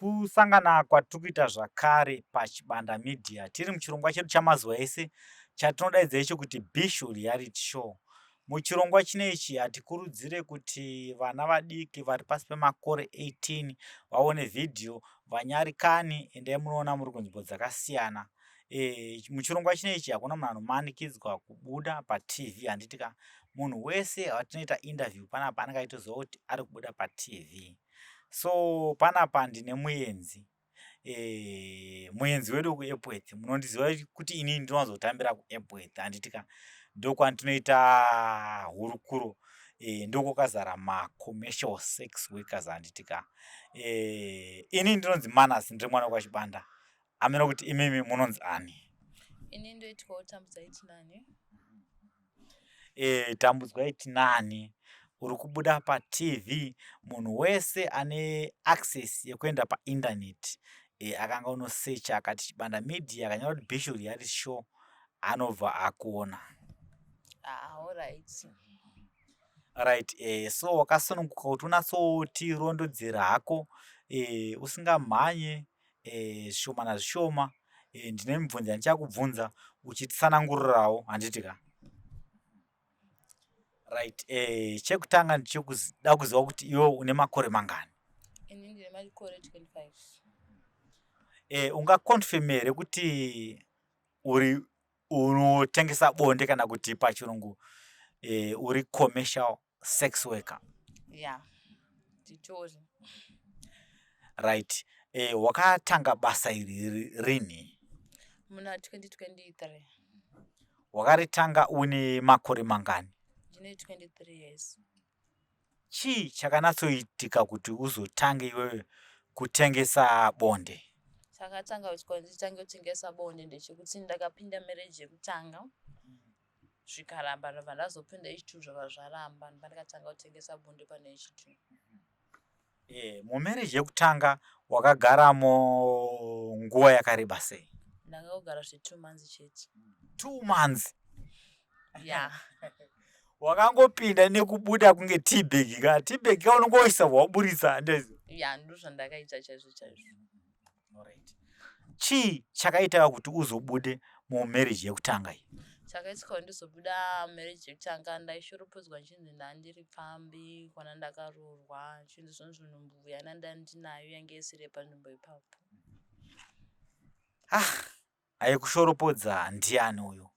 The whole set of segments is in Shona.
Kusangana kwatiri kuita zvakare paChibanda Media tiri muchirongwa chedu chamazuva ese chatinodaidza icho kuti Bishu Reality Show. Muchirongwa chino ichi hatikurudzire kuti vana vadiki vari pasi pemakore 18 vaone vhidhiyo vanyarikani endai munoona muri kunzvimbo dzakasiyana. E, muchirongwa chino ichi hakuna munhu anomanikidzwa kubuda patv handiti ka munhu wese watinoita interview panapa anenge achitoziva kuti ari kubuda patv. So panapa ndine muenzi e, muenzi wedu kuEpworth munondiziva kuti ini ndinowanzotambira kuEpworth handiti ka ndokwandinoita hurukuro e, ndokwakazara macommercial sex workers handiti ka e, ini ndinonzi Manas ndiri mwana wekwaChibanda ameno kuti imimi munonzi ani ini ndoitwawo Tambudzai Tinani e, Tambudzwai Tinani uri kubuda patv munhu wese ane access yekuenda paindaneti e, akanga unosecha akati Chibanda Media akanyora kuti Bishu Reality Show anobva akuona. Ah, alright. Right so wakasununguka kuti unatsotirondodzera hako usingamhanye zvishoma nazvishoma. Ndine mibvunzo yandichakubvunza uchitsanangurirawo handiti ka? Right chekutanga ndechekuda kuziva kuti iwe une makore mangani? Ini ndine makore 25. Ungaconfirm here kuti uri unotengesa bonde kana kuti pachirungu uri commercial sex worker? Yeah, nditori. Right, wakatanga basa iri rini? Muna 2023. Wakaritanga une makore mangani? Ndine 23 years. Chii chakanatsoitika kuti uzotange iwewe kutengesa bonde? Chakatanga kuti nditange kutengesa bonde ndechekuti ndakapinda marriage yekutanga zvikaramba, ndobva ndazopinda yechi2 zvabva zvaramba, ndobva ndakatanga kutengesa bonde pane yechi2. Mumarriage yekutanga wakagaramo nguva yakareba sei? Ndakangogara zve2 months chete. 2 months? Yeah. Wakangopinda nekubuda kunge teabag ka? Teabag ka unongoisa waburitsa ndezvo? Yeah, ndozvandakaita chaizvo chaizvo. Alright. Chii chakaita kuti uzobude mumarriage yekutanga iyi? Chakaitika kuti ndizobuda marriage yekutanga, ndaishoropodzwa nchinzi ndandiri pfambi kwana ndakaroorwa, chinzi zvonzi nhumbu yana ndandinayo yange isiri panzvimbo ipapo. Ah, aikushoropodza ndiani uyu?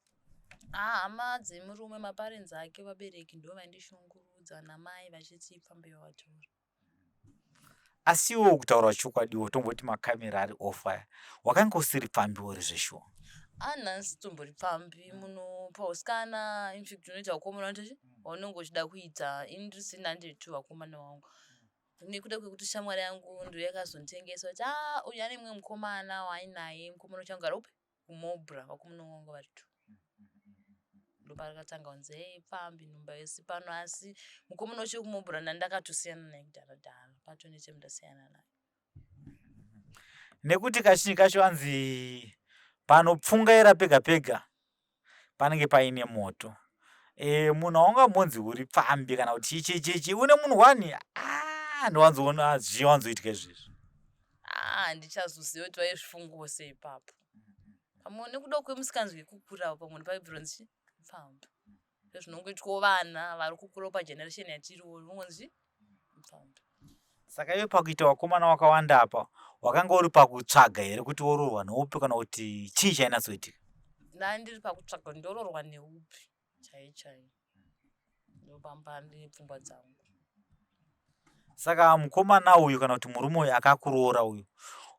Ah, hama dzemurume, maparents ake, vabereki ndo vaindishungurudza namai vachiti pfambi yavatora. Asiwo kutaura chokwadiwo tomboti makamera ari off aya, wakanga usiri pfambi uri zveshuwa? Ah, nhasi tombori pfambi muno pausikana. Infact unoita vakomana vanoita waunenge uchida kuita. Ini ndisina ndiri vakomana vangu nekuda kwekuti shamwari yangu ndo yakazonditengesa kuti a uyu ane mumwe mukomana waainaye, mukomana uchangogara upi kuMobra, vakomana vangu vari two. Ndopaakatanga kunzi, "Hei, pfambi nhumba yese pano." Asi mukomana wacho wekuMobra ndandakatosiyana naye kudhara dhara, patone ndasiyana naye. Nekuti kazhinji kacho anzi panopfungaira pega pega panenge paine moto. Munhu haungambonzi uri pfambi kana kuti chii chii chii une munhu wani. Ah, ndowanzoona zvichiwanzoitika izvezvi. Ah, handichazoziva kuti vaizvifungawo sei ipapo. Pamwe nekuda kwemusikanzwa yekukurawo, pamwe paibvironzi pfambi ndozvinongoitwawo vana vari kukurawo pageneration yatiriwo, unongonzi pfambi. Saka iwe pakuita vakomana wakawanda apa wakanga uri pakutsvaga here kuti woroorwa neupi kana kuti chii chainatsoitika? Ndanga ndiri pakutsvaga kuti ndoroorwa neupi chai chai, ndopamba ndine pfungwa dzangu. Saka mukomana uyu kana kuti murume uyu akakuroora uyu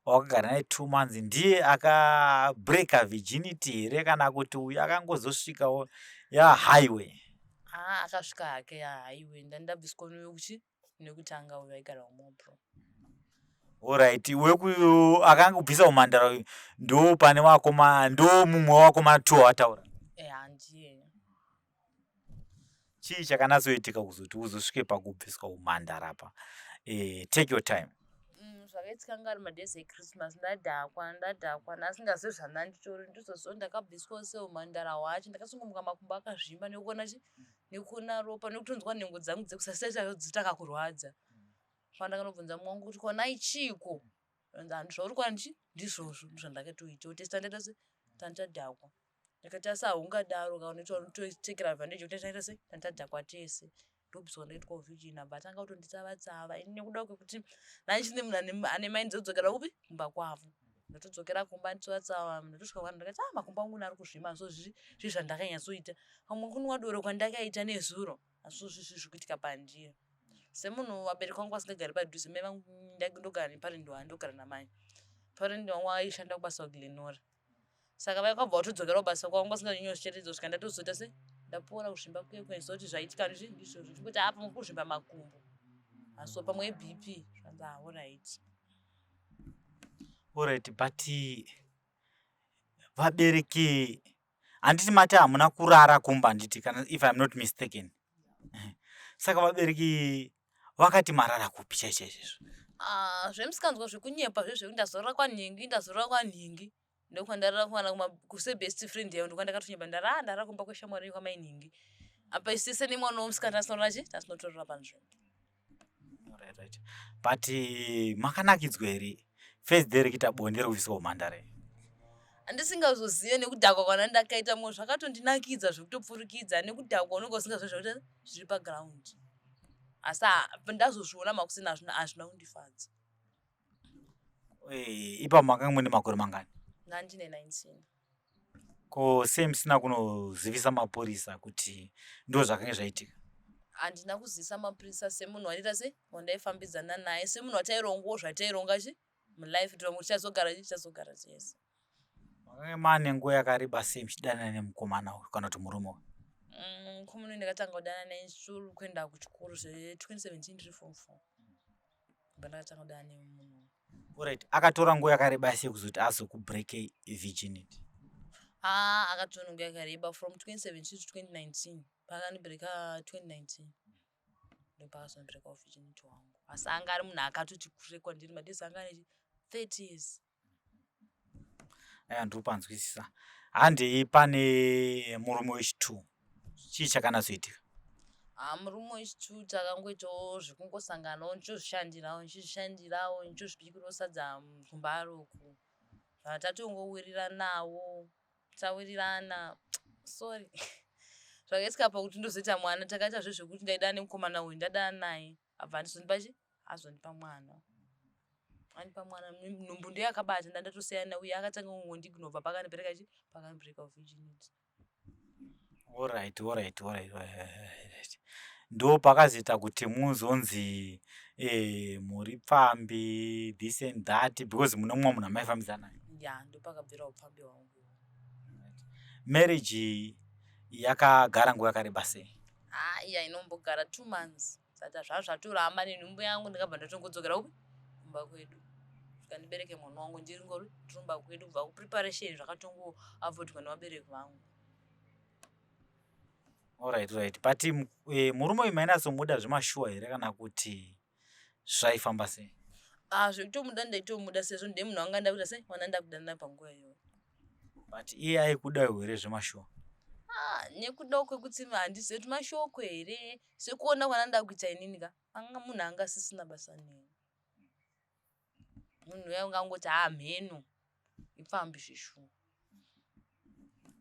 wakagara naye 2 months ndiye akabreaka virginity here kana kuti uyu akangozosvikawo yahighway? Haa, akasvika hake yahighway. Ndandabviswa nekuchi nekutanga uyu aigara kuMobro. Alright, weku akangobvisa umhandara uyu ndo pane wakoma ndo mumwe wewakoma two wataura? Handiye. Chii chakanatsoitika kuzoti uzosvike pakubviswa umhandara apa? Take your time. Zvakaitika nga ari madays echristmas, ndadhakwa, ndadhakwa ndasingazivi zvandanditori, ndizoziva ndakabviswa seumhandara hwacho. Ndakasongomuka makumbo akazvimba nekuona chi nekuona ropa nekutonzwa nhengo dzangu dzekusasita dzitaka kurwadza. Pandakanobvunza mumwe wangu kuti konai chiiko. Zvanzi zvauri kuwana ndichi ndizvozvo ndozvandakatoita tese tandaita se tandadhakwa. Ndakati asi haungadaro ka unoita unototekera advantage yekuti tandaita se tandadhakwa tese. Ndobviswa ndaitwa virgin abva atanga kutonditsava tsava ini nekuda kwekuti ndanga ndichine munhu ane mind dzekudzokera kupi kumba kwavo. Ndatodzokera kumba nditsova tsava ndatosvika kwana ndakati ah makumbo angu ari kuzvima so zvii zvii zvandakanyatsoita pamwe kunwa doro kwandakaita nezuro asi zvii zviri kuitika pandiri. Semunhu vabereki vangu vasingagari padhuze mai vangu ndogara neparent wangu ndogara namai. Parent wangu aishanda kubasa kuGlenora. Saka vakabva vatodzokera kubasa kwavo vasinganyanyi kuzvicherechedza kusvika ndatozoita se ndapora kuzvimba kuye kuye kuti zvaitika ndizvi ndizvozvo chingoti apa pamwe kuzvimba makumbo asi pamwe iBP zvanzi ah alright. Alright but vabereki handiti mati hamuna kurara kumba handiti kana if I'm not mistaken. Saka vabereki vakati marara kupi chaizvo chaizvo? Ah, zvemusikanzwa zvekunyepa zvezvekuti ndazorora kwanhingi ndazorora kwanhingi ndokwandarara kuwana kusebest friend yangu ndokwandakatonyepa ndara ndarara kumba kweshamwari kwamai nhingi apa isese nemwana womusikana tasinorara chi tasinotorera panzvimbo. Right, right. But makanakidzwa here first day rekuita bonde rekubviswa umhandara? Handisingazozive nekudhakwa kwana ndakaita mwe zvakatondinakidza zvekutopfurikidza nekudhakwa unenge usingazivi zvekuti zviri paground asi ndazozviona makusina hazvina kundifadza. Ipapo makanga mune makore mangani? Ndandine 19. Ko sei musina kunozivisa mapurisa kuti ndo zvakange zvaitika? Handina kuzivisa mapurisa semunhu wandiita se wandaifambidzana naye semunhu watairongawo zvataironga chi mulife tirongo tichazogara chi tichazogara tese. Makange mane nguva yakareba sei muchidanana nemukomana uyu kana kuti murume uyu? Mukomana uyu ndakatanga kudanana naye ndichiri kuenda kuchikoro zve 2017 ndiri form 4. Ndakatanga kudanana nemunhu uyu. Alright, akatora nguva yakareba sei kuzoti azokubreak virginity? Ah, akatora nguva yakareba from 2017 to 2019. Paakandibreaka 2019. Ndopakazondibreaka virginity wangu. Asi anga ari munhu akatoti kure kwandiri madays anga ane 30 years. Aya ndiri kupanzwisisa. Handei pane murume wechi2. Chii chakanatsoitika? Ah, murume wechi2 takangoitawo zvekungosanganawo ndichozvishandirawo ndichizvishandirawo ndichozvibikirawo sadza kumbare uku. Zvatatongowirira tawirirana sorry zvakaitika pakuti ndozoita mwana takaita zvezvekuti ndaidana nemukomana uyu ndadana naye abva andizondipa chi azondipa mwana andipa mwana nhumbu ndiyo yakabata ndandatosiyana uye akatanga kungondiignova pakandibereka chi pakandibreka virginity. Alright, alright, alright, alright. Ndo pakazoita kuti muzonzi muri pfambi this and that because mune mumwe munhu amaifambidzana naye. Ya, ndopakabvira upfambi hwangu. Marriage yakagara nguva yakareba sei? Ah, iya inombogara 2 months. Saka zvazvatoramba nenhumbu yangu ndakabva ndatongodzokera kupi kumba kwedu. Svika ndibereke mwana wangu ndiri ngori kumba kwedu kubva kupreparation zvakatongo avoidwa nevabereki vangu. Alright, right. But murume uyu mainatsomuda zvemashuwa here kana kuti zvaifamba sei? Ah, zvekutomuda ndaitomuda sezvo ndiye munhu wanga ndakuita sei wana ndakudanana panguva iyoyo. But iye aikuda here zvemashuwa? Ah, nekuda kwekuti handizivi kuti mashoko here sekuona kwana ndakuita inini ka anga munhu anga asisina basa neni. Munhu uya ungangoti haa mheno ipfambi zvishuwa.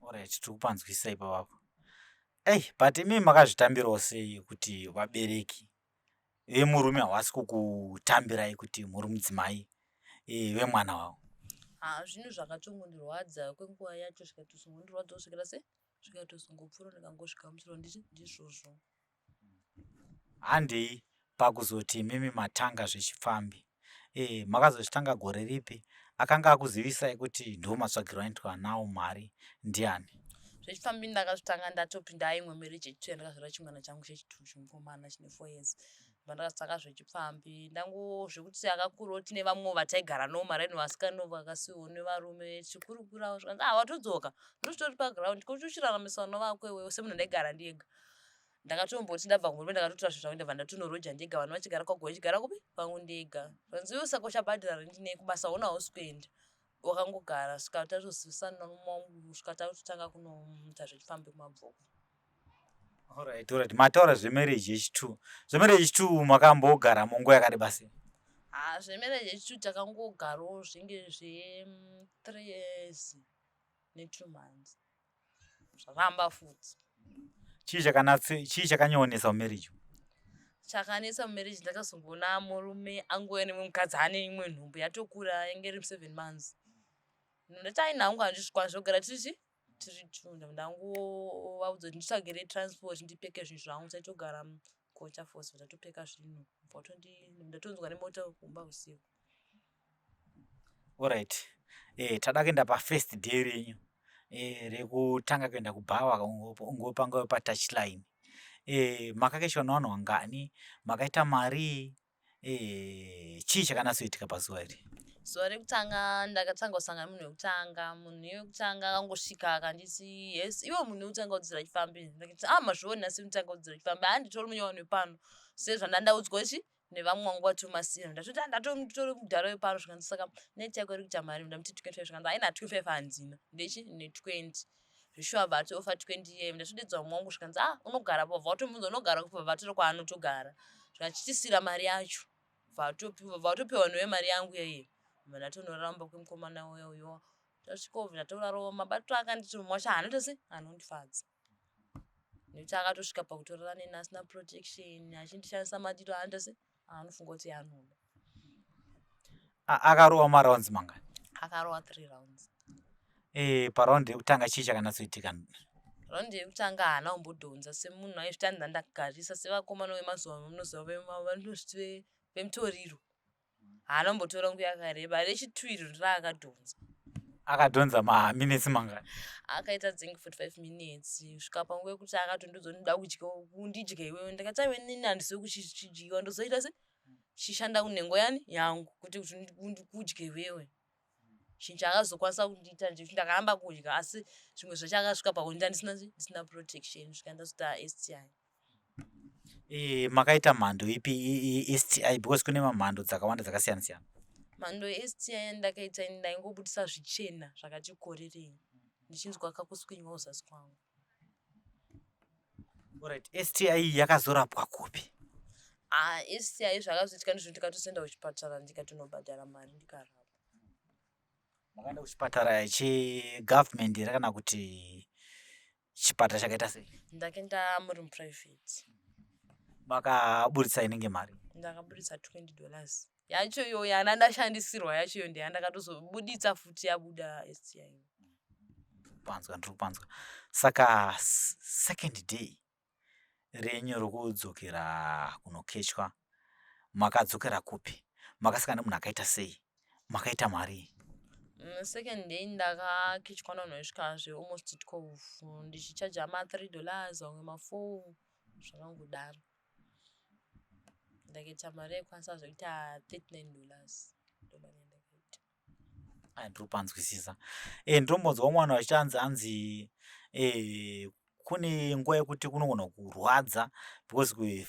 Alright, tiri kupanzwisisa ipapapo. Ei, but imi makazvitambirawo sei kuti vabereki vemurume havasi kukutambirai kuti muri mudzimai vemwana wavo? Ah, zvinhu zvakatongondirwadza kwenguva yacho zvikatozongondirwadza kusvikira se zvikatozongopfuura ndikangozvigamuchira nditi ndizvozvo. Handei pakuzoti imimi matanga zvechipfambi. Makazozvitanga gore ripi? Akanga akuzivisai kuti ndo matsvagiro aitwa nawo mari ndiani? Zvechipfambi ndakazvitanga ndatopinda imwe marriage yechitu yandakazvara chimwana changu chechitu chimukomana chine 4 years. Ndakazvitanga zvechipfambi ndango zvekuti akakurawo tine vamwe vataigara navo maraini vasikana vakasiiwawo nevarume chikurukurawo zvikanzi ah watodzoka ndochitori paground kuti uchiraramisa vana vako iwewe semunhu ndaigara ndega. Ndakatomboti ndabva kumurume ndakatotora zvinhu zvangu ndabva ndatonoroja ndega vanhu vachigara kwagogo vachigara kupi kwangu ndega. Zvanzi iwe saka uchabhadhara rent nei kubasa hona hausi kuenda. Wakangogara svika tatozivisana nemurume wangu svika tatotanga kunoita zvechipfambi kumabvuku. Alright, alright. Mataura zvemarriage yechi2. Zvemarriage yechi2 makambogaramo nguva yakareba sei? Ha, zvemarriage yechitu takangogarawo zvinge zve 3 years ne2 months, zvaramba futi. Chii chakanatse, chii chakanyonesa mumarriage? Chakanetsa mumarriage, ndakazongoona murume angouya nemumwe mukadzi ane imwe nhumbu yatokura, yange iri 7 months. Ndati aina hangu, handizvikwanisi zvogara tirichi tiri two. Ndangovaudza kuti nditsvagire transport, ndipeke zvinhu zvangu. Taitogara Kocha Force. Ndatopeka zvinhu, ndatonzwa nemota kumba usiku. Alright, tada kuenda pafirst day renyu rekutanga kuenda kubhawa. Ungopanga patouchline, makakechwa nevanhu vangani? Makaita mari? Chii chakanatsoitika pazuva iri? Zuva rekutanga ndakatanga kusangana nemunhu wekutanga. Munhu wekutanga akangosvika akanditi, "Yes, iwe munhu wekutanga kudzidzira chifambi." Ndakati, "A, mazviona sekutanga kudzidzira chifambi, handitori munyowani wepano sezvandandaudzwa chi nevamwe vangu vatomasira." Ndatoti ndatotori mudhara wepano. Zvikanzi, "Saka neti yako iri kuita mari?" Ndamuti 25. Zvikanzi, "Haina 25, handina, ndechi ne20 zvishuwa." Bva ati ofa 20 ye. Ndatodedza mumwe wangu. Zvikanzi, "A, unogara pa." Bva watomubvunza unogara kupi, bva vatora kwaanotogara. Zvikachitisiira mari yacho, bva watopiwa newe mari yangu yaiye. Bva ndatonoramba kwemukomana uya uyo. Tasvika, ndatorarawo. Mabatiro akanditi mumwe wacho haanoita se anondifadza, nekuti akatosvika pakutorara neni asina protection, achindishandisa madiro aanoita se anofunga kuti anoda. Akarova marounds mangani? Akarova three rounds. Paraundi yekutanga chii chakanatsoitika? Raundi yekutanga haana kumbodhonza semunhu aizviti ndagarisa sevakomana vemazuva ano, munoziva vanozviti vemutoriro. Haana kumbotora nguva yakareba. Rechitwo iro ndiraakadhonza. Akadhonza maminitsi mangani? Akaita dzinge 45 minutes, kusvika panguva yekuti akatondiudza kuti, "Ndoda kudya, undidye iwewe." Ndakati, "Aiwe, nini handisi kuchidyiwa, ndozoita se chishanda kunhengo yani yangu kuti kudye iwewe." Chinhu chaakazokwanisa kundiita ndechekuti ndakaramba kudya, asi zvimwe zvacho akasvika pakundiita ndisina protection, svika ndazota STI. Makaita mhando ipi STI? Because kune mamhando dzakawanda dzakasiyana siyana. Mhando yeSTI yandakaita ini, ndaingobudisa zvichena zvakati korerei, ndichinzwa kakuswinywa kuzasi kwangu. Alright, STI yakazorapwa kupi? Ah, STI zvakazoitika ndizvo, ndikatozoenda kuchipatara, ndikatonobhadhara mari, ndikarapwa. Makaenda kuchipatara chegovernment here kana kuti chipatara chakaita sei? Ndakaenda muri muprivate. Makaburitsa inenge mari? Ndakaburitsa $20 yacho iyo yana ndashandisirwa yacho iyo, ndeyandakatozobuditsa futi yabuda STI. Panzwa, ndiri kupanzwa. Saka second day renyu rokudzokera kunokechwa, makadzokera kupi? Makasangana nemunhu akaita sei? Makaita mari? Second day ndakakechwa navanhu vaisvika zvealmost 12, ndichichaja ma$3, vamwe ma4, zvakangodaro. Ndakaita mari yaikwanisa zvokuita $39, ndomari yandakaita. Aya, ndiri kupanzwisisa. Ndinombonzwa umwe vanhu vachiti hanzi kune nguva yekuti kunogona kurwadza because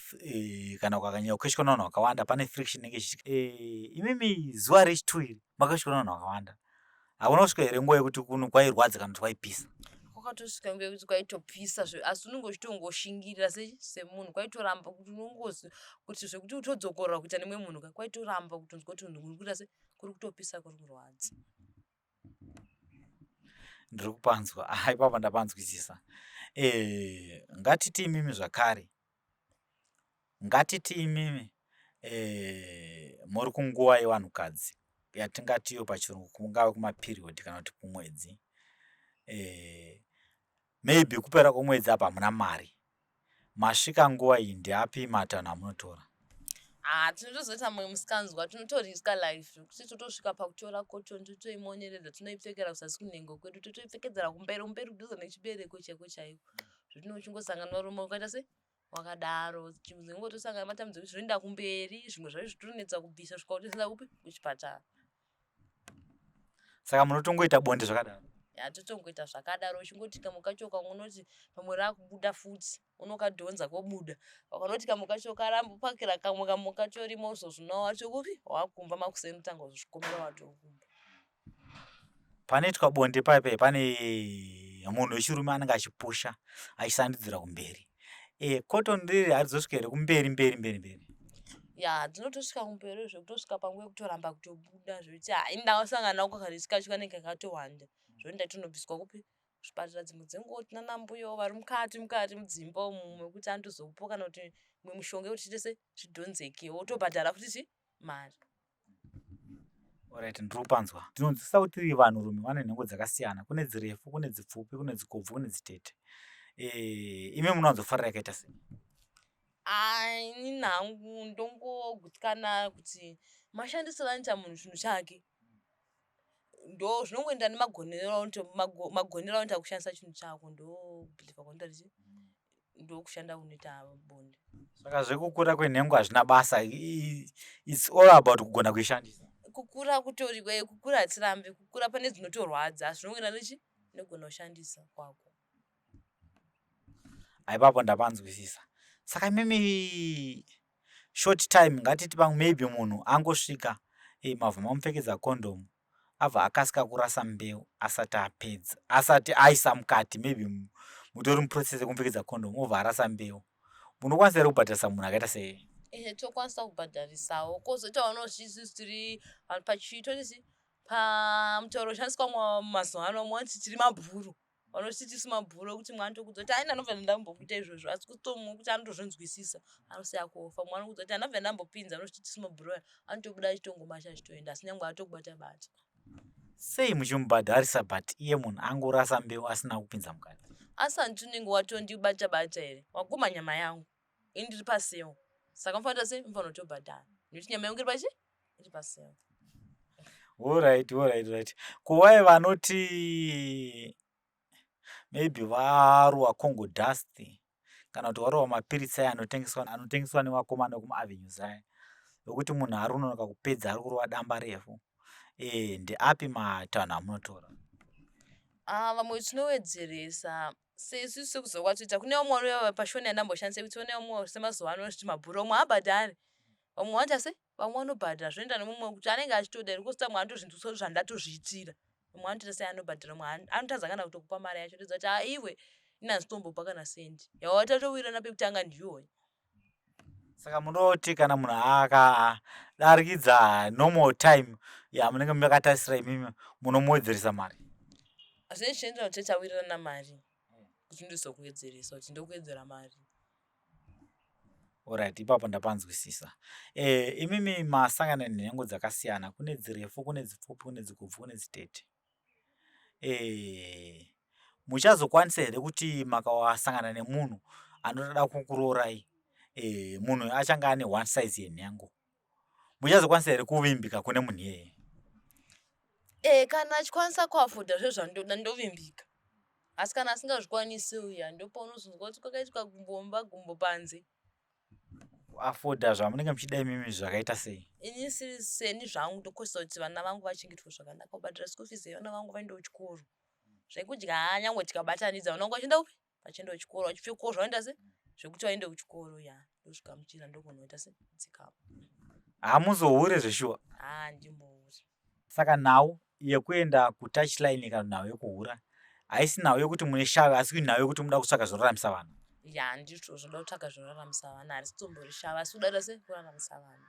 kana ukanyanya kukechwa nevanhu vakawanda, pane friction inenge ichiitika. Imimi zuva rechitwo iri makakechwa nevanhu vakawanda, hakuna kusvika here nguva yekuti kwairwadza kana kuti kwaipisa? Kwakatosvika nguva yekuti kwaitopisa, asi unenge uchitogoshingirira semunhu. Kwaitoramba kuti unongozi kuti zvekuti utodzokorora kuita nemumwe munhu ka, kwaitoramba kutonzwa kuti munhu uri kuita se kuri kutopisa, kuri kurwadza. Ndiri kupanzwa. Ah, ipapo ndapanzwisisa. Ngatiti imimi zvakare, ngatiti imimi muri kunguva yevanhukadzi yatingati iyo pachirungu kungave kumaperiod kana kuti kumwedzi. Maybe kupera kwemwedzi apa hamuna mari, masvika nguva iyi, ndeapi matanho amunotora? Ah, tinotozoita mumwe musikanzwa, tinotoriska life zvekuti totosvika pakutora cotton, totoimoneredza, tinoipfekera kuzasi kunhengo kwedu, totoipfekedzera kumberi kumberi kudhuze nechibereko chaiko chaiko, zvekuti uchingosangana varume wakaita se wakadaro, chingotosangana matambudziko, zvinoenda kumberi. Zvimwe zvacho zvitonetsa kubvisa, svika kutoenda kupi, kuchipatara. Saka munotongoita bonde zvakadaro? Ya, totongoita zvakadaro, uchingoti kamwe kacho kaunoti pamwe rakubuda futi, unokadhonza kobuda. Wakanoti kamwe kacho karambopakira, kamwe kamwe kacho rimo uzozvino wacho kupi, wakumba makuseni, utanga kuzvikomera watokumba. Panoitwa bonde paipai, pane munhu wechirume anenge achipusha, achisandudzira kumberi. Cotton riri harizosvika here kumberi mberi mberi mberi? Ya, dzinotosvika kumberi zvekutosvika panguva yekutoramba kutobuda zvekuti ha ini ndakasangana nako karisiki kacho kanenge kakatowanda zvekuti ndaitonobviswa kupi kuzvipatara dzimwe dzenguva tinana mbuyawo vari mukati mukati mudzimba umu mekuti anotozokupa kana kuti imwe mishonga yekuti chiite se zvidhonzeke wotobhadhara futi chi mari. Alright, ndiri kupanzwa. Ndinonzwisisa kuti vanhurume vane nhengo dzakasiyana. Kune dzirefu, kune dzipfupi, kune dzikobvu, kune dzitete. Eh, imi munowanzofarira yakaita sei? Ah, ini hangu ndongogutsikana kuti mashandisiro anoita munhu chinhu chake ndo zvinongoenda nemagonero magonero aunoita kushandisa chinhu chako ndobhilivha kwanoita richi ndokushanda kunoita bonde. Saka zvekukura kwenhengo hazvina basa, it's all about kugona kuishandisa. Kukura kutori kukura hatirambi kukura, pane dzinotorwadza zvinongoenda nechi negona kushandisa kwako. Ipapo ndapanzwisisa. Saka imimi short time ngatiti pamwe maybe munhu angosvika eh, mabva mamupfekedza condom abva akasika kurasa mbeu asati apedza asati aisa mukati maybe mutori muprocess yekumupfekedza condom obva arasa mbeu munokwanisa here kubhadharisa munhu akaita sei? Ehe, tokwanisa kubhadharisawo kwozoita vanozvizvi tiri pachitotisi pamutauro ushandiswa mazuva ano vamwe vanoti tiri mabhuru vanoti tisu mabhuru ekuti mwana anotokudza kuti aina ndobva ndambokuita izvozvo asi kutomwe kuti anotozvinzwisisa anosiya kufa mwana anokudza kuti andabva ndambopinza anoti tisu mabhuru aya anotobuda achitongomasha achitoenda asi nyangwe atokubata bata. Sei muchimubhadharisa but iye munhu angorasa mbeu asina kupinza mukati? Asi hanti unenge watondibata bata here waguma nyama yangu ini ndiri pasewo saka mufanira sei mufanira kutobhadhara nekuti nyama yangu iri pachi iri pasewo. Alright, alright, right. Ko vaye vanoti maybe varowa Congo dust kana kuti varowa mapiritsi aya anotengeswa anotengeswa nevakomana vekumaAvenues aya ekuti munhu ari kunonoka kupedza ari kurova damba refu eh, ndeapi matanho amunotora? Ah, vamwe tinowedzeresa sesu sekuziva kwatoita kune vamwe vanouya pashoni yandamboshandisa yekuti kune vamwe semazuva ano zviti mabhuru vamwe haabhadhari vamwe vanoita se vamwe vanobhadhara zvinoenda nemumwe kuti anenge achitoda here kosita mumwe anotozvinzwisisa kuti zvandatozviitira mumwe anotoita sei anobhadhara mumwe anotadza kana kutokupa mari yacho toziva kuti aiwe ini handitombopa kana sendi yawatatowirirana pekutanga ndiyoyo. Saka munoti kana munhu akadarikidza normal time yamunenge makatarisira imimi munomuwedzeresa mari? Zvinenge zvichienderana kuti tawirirana mari kuti ndizokuwedzeresa kuti ndokuwedzera mari. Alright, ipapo ndapanzwisisa. Eh, imimi masangana nenhengo dzakasiyana, kune dzirefu, kune dzipfupi, kune dzikobvu, kune dzitete. Eh, muchazokwanisa here kuti makasangana nemunhu anotoda kukuroorai eh, munhu achange ane one size yenhengo muchazokwanisa here kuvimbika kune munhu iyeye? Eh, kana achikwanisa kuafodha zve zvandoda ndovimbika asi kana asingazvikwanisi uya ndopaunozonzwa kuti kwakaitwa gumbo mumba gumbo panze. Kuafodha zvamunenge muchida imimi zvakaita sei? Ini siri seni zvangu ndokoshesa kuti vana vangu vachengetwe zvakanaka kubhadhara school fees yevana vangu vaende kuchikoro zvekudya haa nyangwe tikabatanidza vana vangu vachienda kupi vachienda kuchikoro vachipfekawo zvavaenda se zvekuti vaende kuchikoro ya ndozvigamuchira ndokunoita se dzikama. Hamuzohure zveshuwa? Haa ndimbohure. Saka nhau yekuenda kutouchline kana nhau yekuhura haisi nhau yekuti mune shave asi nhau yekuti muda kutsvaga zvinoraramisa vana. Ya ndizvo zvoda kutsvaga zvinoraramisa vana harisi tombori shave asi kuda se kuraramisa vana.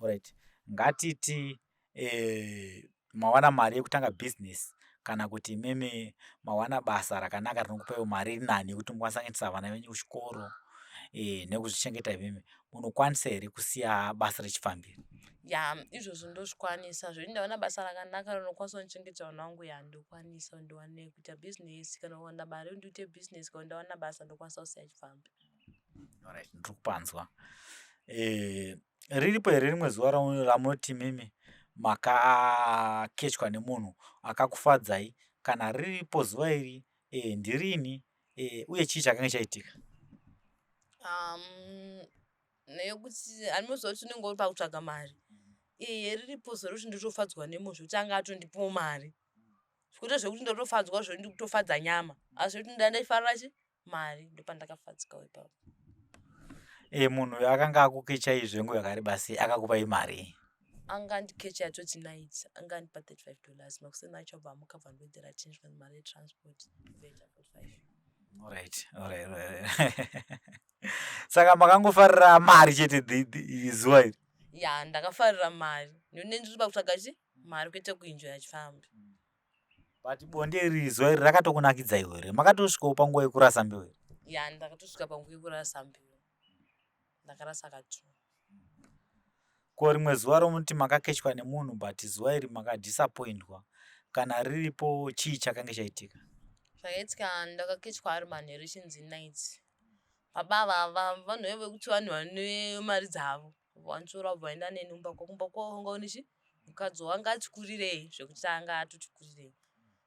Alright, ngatiti eh, mawana mari yekutanga business kana kuti imimi mawana basa rakanaka rinokupaiwo mari iri nani yekuti mukwanisa kuendesa vana venyu kuchikoro eh, nekuzvichengeta imimi munokwanisa here kusiya basa rechipfambi? Ya izvozvo ndozvikwanisa zvekuti ndawana basa rakanaka rinokwanisa kundichengeta vana vangu ya ndokwanisa ndiwane kuita bhizinesi kana kuwana mari ndiite bhizinesi kana ndawana basa ndokwanisa kusiya chipfambi. Alright, ndiri kupanzwa. Eh, riripo here rimwe zuva ramunoti mimi makakechwa nemunhu akakufadzai? Kana riripo zuva iri eh, ndirini eh, uye chii chakange chaitika? Nekuti anoziva kuti unenge uri pakutsvaga mari iye riripo zuva rekuti ndotofadzwa nemunhu zvekuti anga atondipawo mari kwete zvekuti ndotofadzwa zvekuti ndikutofadza nyama asi zvekuti ndaifarira chi mari ndopandakafadzikawo ipapo. E, munhu uyo akanga akukechai zvenguva yakareba sei akakupai mari? Anga andikecha yatoti night anga andipa $35 makuseni acho abva amuka abva andiwedzera change mari yetransport ndoita 45. Alright, alright, alright. Saka makangofarira mari chete zuva iri? Ya, ndakafarira mari. Ndine ndiri pakutsvaga chi mari kwete kuenjoya chifambi. But bonde iri zuva iri rakatokunakidzai here? Makatosvikawo panguva yekurasa mbeu here? Ya, ndakatosvika panguva yekurasa mbeu. Ndakarasa katu. Ko rimwe zuva romuti makakechwa nemunhu but zuva iri makadisappointwa kana riripo chii chakange chaitika? Zvakaitika ndakakechwa ari manheru chinzi night. Baba ava vanhu vaive vekuti vanhu vane mari dzavo vanotora vobva vaenda neni kumba kwavo. Kumba kwavo vanga vane chi mukadzi wanga atikurirei zvekuti anga atotikurirei.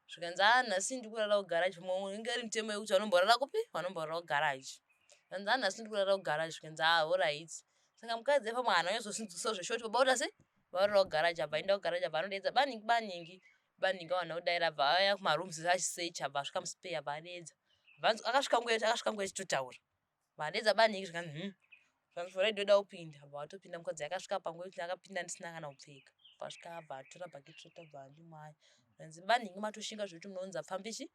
Zvikanzi haa nhasi ndikurara kugaraji pamwe inge iri mitemo yekuti vanomborara kupi vanomborara kugaraji. Zvikanzi haa nhasi ndikurara kugaraji zvikanzi haa horaiti. Saka mukadzi pamwe haana kunyatsosinzwisa zveshoti baba voita sei varara kugaraji abva aenda kugaraji abva anodeedza baningi baningi baningi awana kudaira abva auya kumarooms achisecha abva asvika muspace abva adeedza akasvika nguva akasvika nguva achitotaura vadeedza baningi zvikanzi hmm zvikanzi for ndoda kupinda abva vatopinda mukadzi akasvika panguva yekuti akapinda ndisina kana kupfeka pasvika abva atora bhaketi rota abva andimwaya zvikanzi baningi matoshinga zvekuti munounza pfambi chi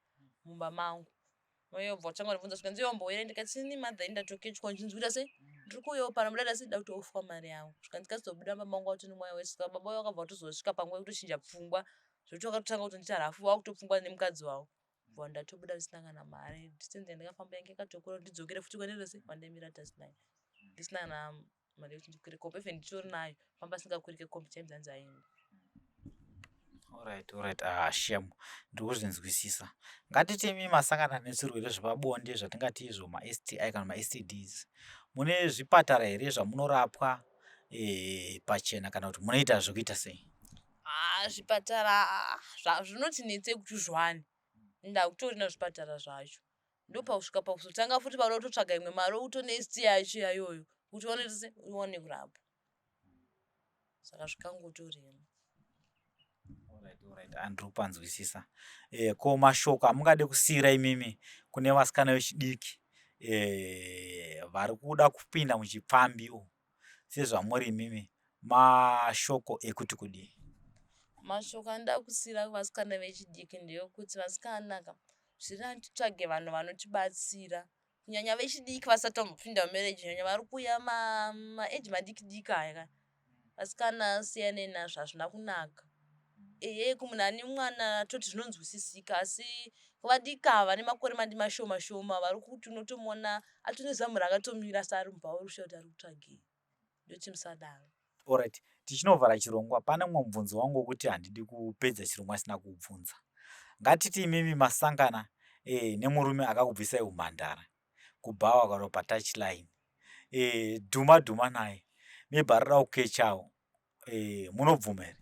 mumba mangu Mai vobva vatanga kundibvunza zvikanzi iwe wambouyirei ndikati ini mother ini ndatokechwa ndichinzi kuita sei ndiri kuuyawo pano muda sei ndakuti ofwa mari yangu zvikanzi kazobuda mumba mangu watoni mweya wese saka baba vakabva vatozosvika panguva yekutochinja pfungwa zvekuti vakatotanga kutondiita rafu vakutopfungwa nemukadzi wavo bva ndatobuda ndisina kana mari distance yandakafamba yange yakatokura ndidzokere futi kwandiri sei kwandaimira tasi nayo ndisina kana mari yekuti ndikwire kombi even nditori nayo pamba asingakwirike kombi chainzi hanzi aenda. Alright, alright. Ah, shame. Ndiri kuzvinzwisisa. Ngatiti imi masangana nezvirwere zvepabonde zvatingati izvo maSTI kana maSTDs. Mune zvipatara here zvamunorapwa eh, pachena kana kuti munoita zvekuita sei? Ah, zvipatara ah, zvinotinetse kuti uzviwane. Ndakutorina zvipatara zvacho. Ndopakusvika pakuzotanga futi pauda kutotsvaga imwe mari utone STI yacho iyoyo kuti uone uone kurapwa. Saka zvikangotorema. Andiri kupanzwisisa. Eh, ko mashoko amungade kusiira imimi kune vasikana vechidiki eh, vari kuda kupinda muchipfambi umu sezvamuri imimi mashoko ekuti kudii? Mashoko andida kusiira kuvasikana vechidiki ndeyekuti vasikana ka zviri nani titsvage vanhu vanotibatsira kunyanya vechidiki vasati vambopinda mumarriage kunyanya vari kuuya maage madiki diki aya ka vasikana siyanei nazvo hazvina kunaka ehe kumunhu ane mwana toti zvinonzwisisika asi vadiki ava vane makore madi mashoma shoma vari kuti unotomuona atone zamu rakatomira asi ari mubhawa uri kushaura kuti ari kutsvagei ndoti musadaro. Alright, tichinovhara chirongwa pane mumwe mubvunzo wangu wekuti handidi kupedza chirongwa asina kuubvunza. Ngatiti imimi masangana eh, nemurume akakubvisai umhandara kubhawa kana patouch line eh, dhuma dhuma naye maybe arida kukechawo eh, munobvuma here?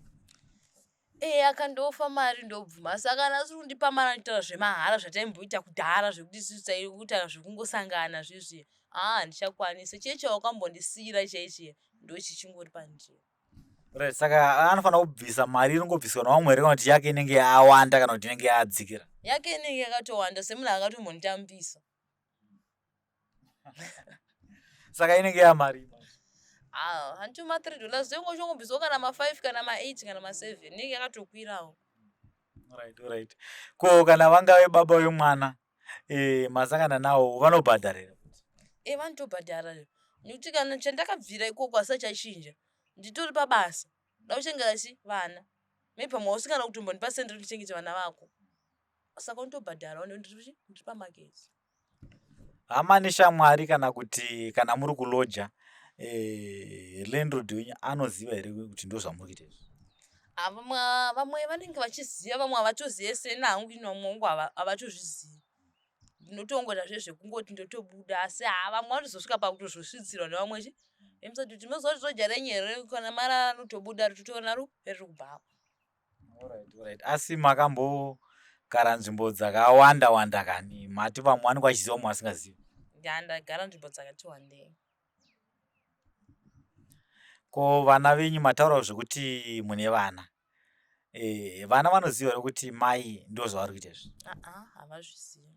Eh, akandofa mari ndobvuma asi kana asiri kundipa mari anotaura zvemahara zvataimboita kudhara zvekuti isusu taikuita zvekungosangana zvezviya haa handichakwanise chii chawakambondisiira chaichiya ndochichingori pandiri. Right, saka anofanira kubvisa mari inongobviswa nevamwe here kana kuti yake inenge yawanda kana kuti inenge yadzikira? Yake inenge yakatowanda semunhu akatombonditambisa. Saka inenge yamari Ah, hanti ma 3 dollars zvengo chongobviswa kana ma 5 kana ma 8 kana ma 7 inenge yakatokwirawo. Right, right. Ko kana vangave baba vemwana eh, masangana nawo vanobhadhara here? Eh, vanotobhadhara nekuti kana chandakabvira ikoko asati chachinja nditori pabasa da kuchengeta chi vana maybe pamwe usikana kutombondipa sendi rekuchengeta vana vako saka unotobhadhara ndiri pamagetsi. Hama neshamwari kana kuti kana muri kuloja eh, landlord wenyu anoziva here kuti ndozvamuri kuita izvi? Ah, vamwe vanenge vachiziva vamwe havatozive seni hangu ini vamwe vangu havatozvizivi ndinotongoita zve zvekungoti ndotobuda asi haa vamwe vanotozosvika pakutozosvitsirwa nevamwe chi emusati kuti moziva kuti roja renyu here kana marara anotobuda ritotoona ru riri kubhawa. Alright, alright. Asi makambogara nzvimbo dzakawanda wanda kani mati vamwe vanenge vachiziva vamwe vasingazivi. Ya ndagara nzvimbo dzakati wandei. Ko vana venyu mataura zvekuti mune vana e, vana vanoziva here kuti mai ndo zvavari kuita izvi? Aa havazvizivi.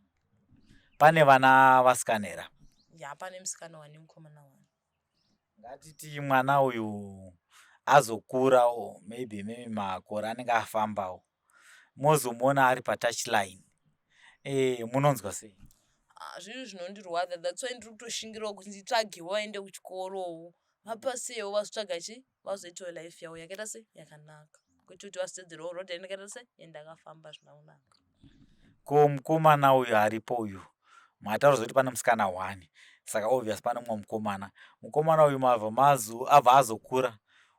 Pane vana vasikana here? Ya pane musikana wani mukomana wani. Ngatiti mwana uyu azokurawo maybe maybe makore anenge afambawo mozomuona ari patouch line e, munonzwa sei? Ah, zvinhu zvinondirwadza. That's why ndiri kutoshingirawo kuti nditsvagewo vaende kuchikorowo, vapasewo, vazotsvaga chi vazoitawo life yavo yakaita se yakanaka, kwete kuti vazotedzerawo road yandakaita se yandakafamba zvina kunaka. Ko mukomana uyu aripo uyu, mataura zvekuti pane musikana one, saka obvious pane mumwe mukomana. Mukomana uyu mabva mazo abva azokura,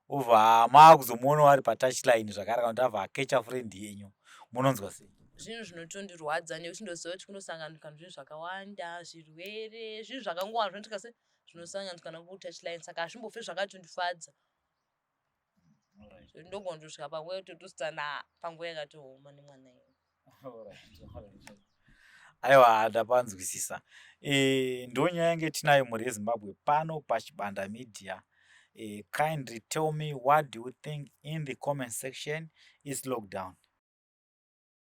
obva maakuzomuonawo ari patouchline zvakare, kana kuti abva akecha friend yenyu, munonzwa sei? Zvinhu zvinotondirwadza nekuti ndoziva kuti kunosanganikwa zvinhu zvakawanda, zvirwere, zvinhu zvakangowanda zvinoitika se zvinosanganiswa nekutouchline, saka hazvimbofe zvakatondifadza. Ndogona kutosvika panguva yekutotosana panguva yakatooma nemwana iwe. Aiwa, ndapanzwisisa. Ndonyaya yange tinayo, mhuri yeZimbabwe, pano paChibanda Media. Kindly tell me what do you think in the comment section. Is lockdown.